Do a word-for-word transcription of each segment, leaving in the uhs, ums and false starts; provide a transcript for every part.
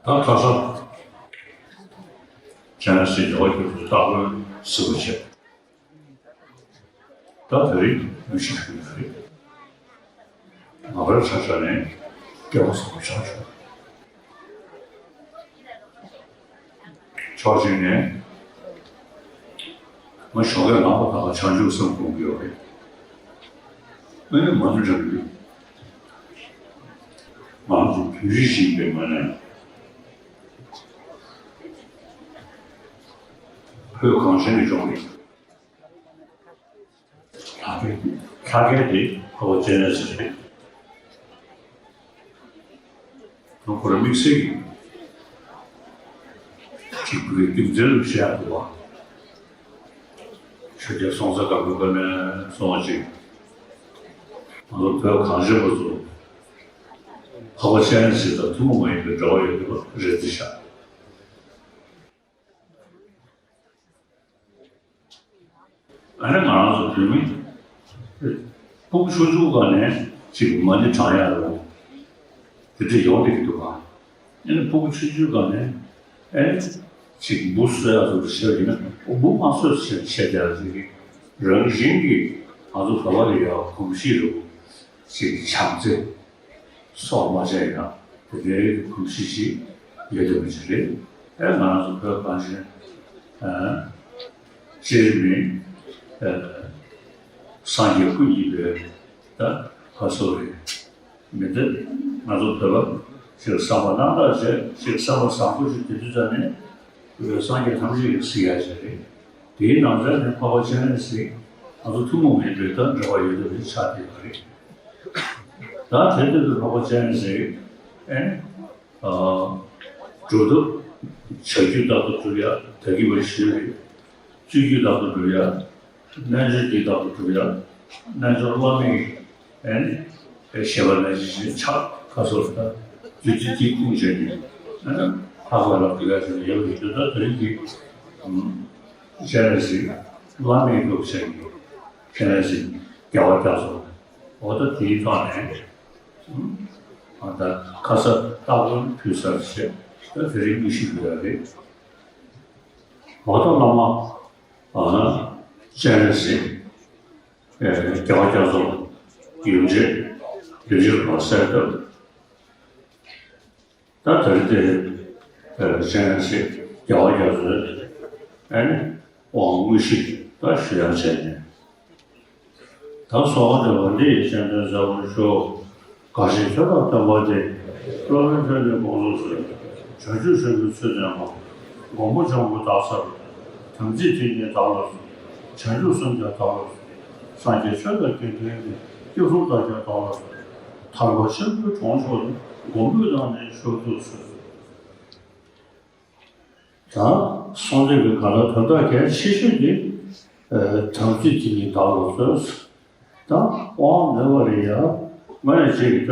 ད་ཁ་སང་ཇ་ན་སི་རྒྱལ་བ་རྒྱ་མཚོའི་སྟག་དཔོན་གཟིགས་པ་བྱས། ད་དེ་རིང་དངོས་གཞི་ཞུ་ཡ་རེད། ང་རང་ཆ་བཞག་ནས་སྐལ་བ་བཟང་པོ་ཆགས་བྱུང་། ཆོག་ཤེས་ནས་ང་ཞོགས་ཀས་ལངས་པ་དང་བྱང་ཆུབ་སེམས་སྒོམ་གྱི་ཡོད་རེད། ཨ་ནི་མ་ཎི་བགྲང་གི་ཡོད། ང་ཚོ་བོད་རིགས་ཤིག་ཡིན་པའི་ངོས་ནས་བོད་གངས་ཅན་གྱི་ལྗོངས་ནས། ལྷ་སྐལ་ལྷ་སྐལ་དེ་འཕགས་པ་སྤྱན་རས་གཟིགས་རེད། ཁོ་རང་དམིགས་བསལ་གྱི་གཅིག་པུའི་རྒྱུ་མཚན་དུ་བཤད་ཡག་འདུག་བ། ཆོས་རྒྱལ་སྲོང་བཙན་སྒམ་པོའི་སྐབས་ནས་བཟུང་བ་ཅིག་ང་ཚོ་བོད་གངས་ཅན་པ་ཚོ་འཕགས་པ་སྤྱན་རས་གཟིགས་དང་ཐུན་མོང་མ་ཡིན་པའི་འབྲེལ་བ་ཡོད་པ་རེད་ཟེར་བཞག་ཨ་ནི་ང་རང་ཚོ་བོད་མི་སྤུ་གུ་ཆུང་ཆུང་སྒང་ནས་ཅིག་མ་ཎི་བགྲང་ཡག་རེད། དེ་འདྲ་ཡོང་བསྡད་ཀྱི་འདུག་ག་ཨ་ནི་སྤུ་གུ་ཆུང་ཆུང་སྒང་ནས་ཨ་ནི་ཅིག་འབུ་གསོད་ཡག་ཚོ་བཤད་ཡིན་ན་འབུ་མ་གསོད་ཟེར་བཤད་བསྡད་ཡག་ཅིག་རང་བཞིན་གྱིས་ང་ཚོ་བོད་པ་ལ་ཡག་གོམས་གཤིས་རེད། ཅིག་བྱམས་བརྩེ། སྲོག་མ་བཅད་ཡ་དེ་འདྲའི་གོམས་གཤིས་ཤིག་ཡོད་བསྡད་པ་ཅིག་རེད། ཨེ་ང་རང་ཚོ་བོད་གངས་ཅན་ཨ་སྤྱིར་མི་ཨ་སངས་རྒྱས་སྐུ་གཉིས་པའི་ད་ཕ་སོ་རེད། མི་འདི་ང་ཚོ་བོད་པ་ཅིག་བསམ་པ་རྣམ་དག་བྱས་ཅིག་བསམ་པ་བཟང་པོ་ཞིག་དེ་དུས་ཙམ་ནས་བོད་སངས་རྒྱས་ཐམས་ཅད་ཀྱིས་གཟིགས་ཡ་ཅིག་རེད། དེའི་ནང་ཚན་ནས་འཕགས་པ་སྤྱན་རས་གཟིགས་ང་ཚོ་ཐུན་མོང་མ་ཡིན་པའི་ད་འབྲེལ་བ་ཡོད་པ་ཆགས་བསྡད་པ་རེད། ད་དེ་འདྲ་དུ་འཕགས་པ་སྤྱན་རས་གཟིགས་ཨེ་ནི་ཨ་སྒྲུབ་ཐབས་བྱ་རྒྱུད་རྟག་ཏུ་སྒྲུབ་ཡ་ད་གིན་པ་ཞུས་རེད། སྤྱོད་རྒྱུད་རྟག་ཏུ་སྒྲུབ་ཡ། རྣལ་འབྱོར་རྒྱུད་རྟག་ཏུ་སྒྲུབ་ཡ། རྣལ་འབྱོར་བླ་མེད་ཨེ་ནི་ཨེ་ཞེས་པ་ནས་ཅི་ཞིག་ཕྱག་ཁ་སོར་ད་རྒྱུད་སྡེ་དེའི་ཁུངས་བྱས་ནས་ཨེ་ནི་ལྷག་པར་ལ་སྒྲུབ་ཡ་ཟེར་ནས་ཡོད་པའི་རྒྱུ་ད་དེ་རིང་གི་སྤྱན་རས་གཟིགས་བླ་མེད་སྒྲུབ་བྱ་ཡི་སྤྱན་རས་གཟིགས་རྒྱལ་བ་རྒྱ་མཚོ། འོ་ད་དེའི་ཐོག་ནས་ཨ་ད་ཁ་ས་སྟག་དཔོན་ཕུལ་ས་བྱས་ད་དེ་རིང་དངོས་གཞི་ཡོད་རེད། འོ་ད་བླ་མ་ཨ་སྤྱན་རས་གཟིགས་རྒྱལ་བ་རྒྱ་མཚོ་ཡུམ་རྗེ་ཡུམ་རྗེ་ལ་གསལ་བཏབ། ད་དེ་རིང་དེ་སྤྱན་རས་གཟིགས་རྒྱལ་བ་རྒྱ་མཚོའི་ཨ་ནི་དབང་དངོས་གཞི་ད་ཞུ་ཡག་བྱས་ནས། ད་གསོལ་བ་འདེབས་པ་འདི་ཡི་སྤྱན་ལྡན་གསལ་བར་ཤོག་དགའ་བཞིན་ཁྱོད་ལ་སྟོན་པ་སྟེ། སློབ་དཔོན་ཕན་བདེའི་དགོངས་རྫོགས་སུ། བྱང་ཆུབ་སེམས་ཀྱི་ཚུལ་བསྟན་པ། མགོན་པོ་འཇམ་མགོན་སྟག་ཚང་། དམ་ཚིག་བདེན་བཞིའི་བདག་ལ་གསོལ། བྱང་ཆུབ་སེམས་ཀྱི་བདག་ལ་གསོལ། སངས་རྒྱས་ཆོས་དང་དགེ་འདུན་གྱི། སྐྱབས་གསུམ་བདག་ཅག་བདག་ལ་གསོལ། ཐར་པ་ཆེན་པོའི་གྲོང་མཆོག་ཏུ། མགོན་པོའི་ངང་ནས་བཞུགས་ཐུགས་གསོལ། ད་གསུང་དེབ་ཀྱི་ག་ལ་དོན་དག་གལ་ཆེ་ཤོས་དེ་དམ་ཚིག་བདེན་བཞིའི་བདག་ལ་གསོལ། ད་དབང་མེད་པར་ཡ་མ་ཡ་ཅིག་ད་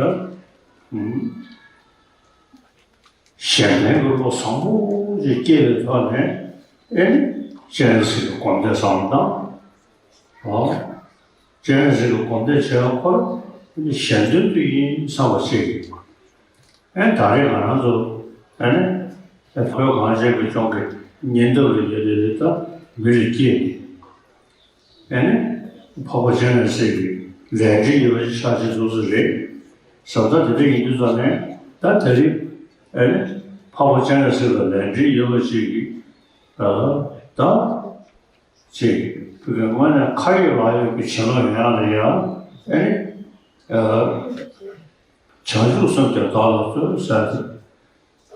གཞན་ཕན་གྱི་བློ་བཟང་པོ་ཅིག་སྐྱེས་པའི་ཐོག་ནས་ཨེ་ནི་སྤྱན་རས་གཟིགས་ཀྱི་སྒོམ་བཟླས་བསམ་བློ་བཏང་། ཨོ། སྤྱན་རས་གཟིགས་ཀྱི་སྒོམ་བཟླས་བྱས་པ་ཁོ་རང་གཞན་དོན་དུ་ཡིན་བསམ་པ་ཞིག་ཡིན། ཨེ་ད་རེས་ང་རང་ཚོ་ཨེ་ནི་ཨེ་བོད་གངས་ཅན་གྱི་ལྗོངས་ཀྱི་ཉེ་འདབས་ལ་ཡོད་པའི་ད་མི་རིགས་ཀྱི་ཨེ་ནི་འཕགས་པ་སྤྱན་རས་གཟིགས་ཀྱི་ལས་འབྲེལ་ཡོད་པ་ཞིག་ཆགས་ཀྱི་འདུག་ས་རེད། བཟོ་ལྟ་དེ་འདྲ་ཡིན་དུས་ཙང་ནས་ད་དེ་རིང་ཨེ་ནི་འཕགས་པ་སྤྱན་རས་གཟིགས་ལ་ལས་འབྲེལ་ཡོད་པ་ཞིག་གི་ད་ད། ཅེས་བོད་པའི་ངོས་ནས་ཁ་ཡོད་ལག་ཡོད་ཀྱི་བྱིན་རླབས་ཡོད་ཡག་ལ་ཡང་ཨེ་ནི་བྱང་ཆུབ་སེམས་ཀྱི་བདག་ལ་གསོལ་ཟེར་ཏེ།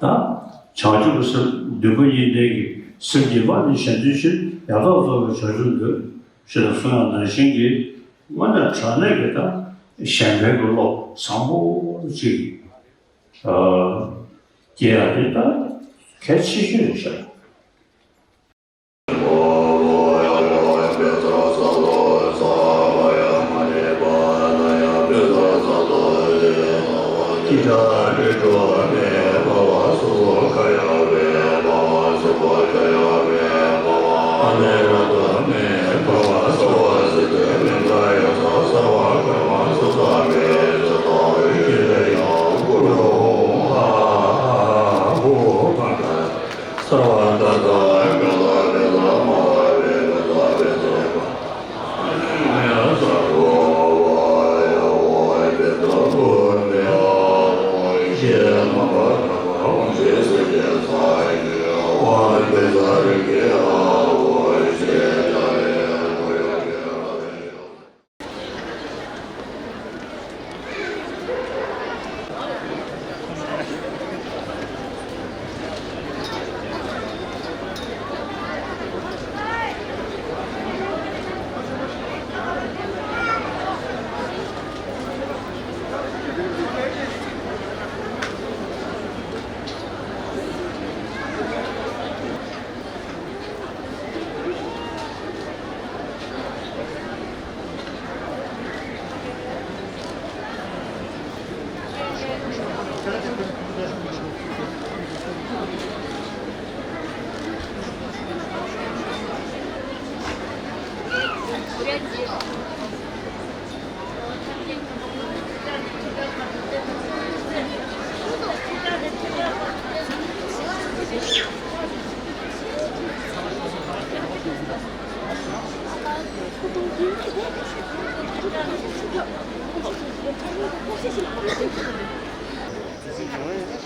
ད་བྱང་ཆུབ་ཀྱི་སེམས་འདུན་པ་གཉིས་ལྡན་གྱི་སེམས་ཀྱི་དབང་ནི་གཞན་དོན་ཕྱིར། ཡང་དག་རྫོགས་པའི་བྱང་ཆུབ་འདོད། ཞེས་གསུངས་ཡག་ནང་བཞིན་གྱི་དངོས་གནས་དྲང་གནས་ཀྱི་ད་གཞན་ཕན་གྱི་བློ་བཟང་པོ་ཅིག་སྐྱེ་ཡག་དེ་ད་གལ་ཆེ་ཤོས་རེད་ཤག་ཡོང་ཡ།